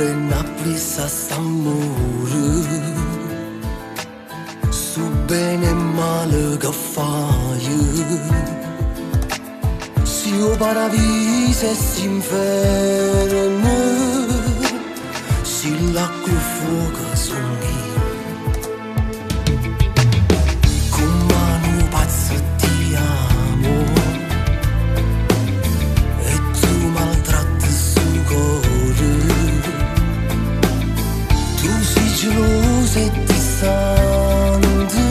Correno appriesso a st'ammore, Stu bene e male che faje. Si 'o paraviso e st'inferno, Si l'acqua e 'o fuoco songh'io. Comm'a nu pazzo ti amo e tu maltratti stu core. Tu si gelosa e distante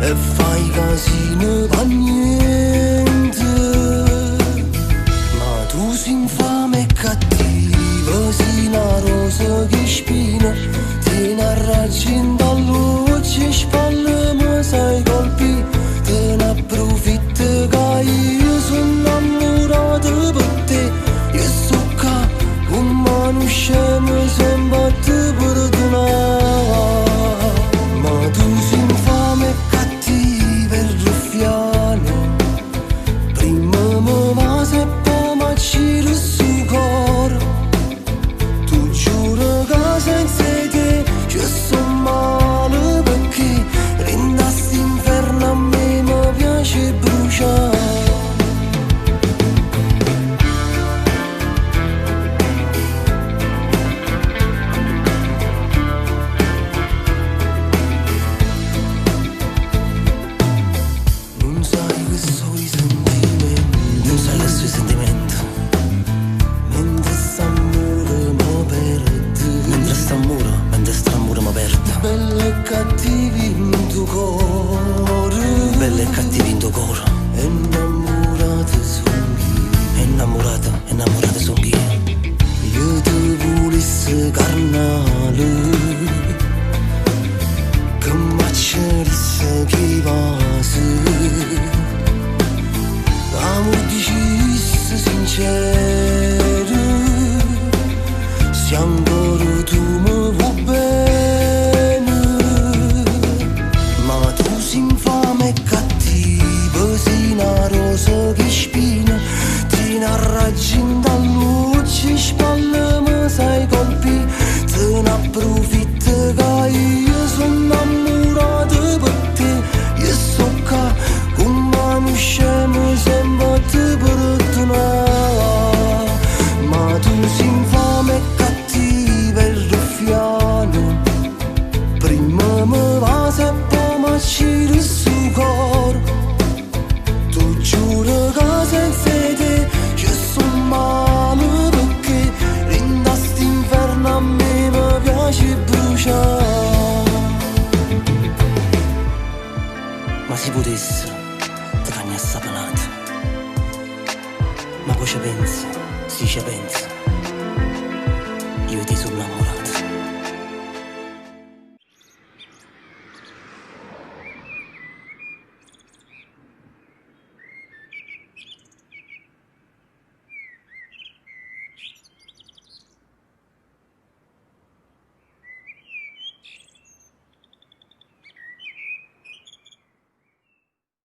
e fai casino pe niente. Ma tu si infame e cattiva, si na rosa che spina, tieni 'a raggia 'int'a ll'uocchie e spalle me sai colpì, te ne approfitti ca io so' 'nnammurato pe te. Io sto ccà comm' 'a nu scemo sempe a te perdunà. Ma tu si infame e cattiva e ruffiana, primma me vase e po' m'accide stu core. Tu giuro che senza 'e te ce sto male perché dint' a st'inferno a me me piace 'e brucià. Nun sai che so' 'e sentimenti, nun sai che so' 'e sentimenti. Mentre st'ammore me perde, mentre st'ammore, mentre st'ammore me perde. Belli e cattivi 'into core, belli e cattivi 'into core. E 'nnammurate songh'io, e 'nnammurate, e 'nnammurate songh'io. Io te vulesse carnale, che m'accedesse chi vase. Ca m' dicisse sincero, si ancora tu me vuò bene. Ma tu si infame e cattiva, si na rosa che spina, tieni 'a raggia 'int'a ll'uocchie e spalle me sai colpì, te ne approfitti ca io so' 'nnammurato pe te. Io sto ccà comm' 'a nu scemo sempe a te perdunà. Ma tu si infame e cattiva e ruffiana, primma me vase e po' m'accide stu core. Tu giuro che senza 'e te ce sto male perché dint' a st'inferno a me me piace 'e brucià. Ma si putesse te cagnasse pe n'ato, ma po' ce penso, si ce penso, io 'e te so' 'nnammurato.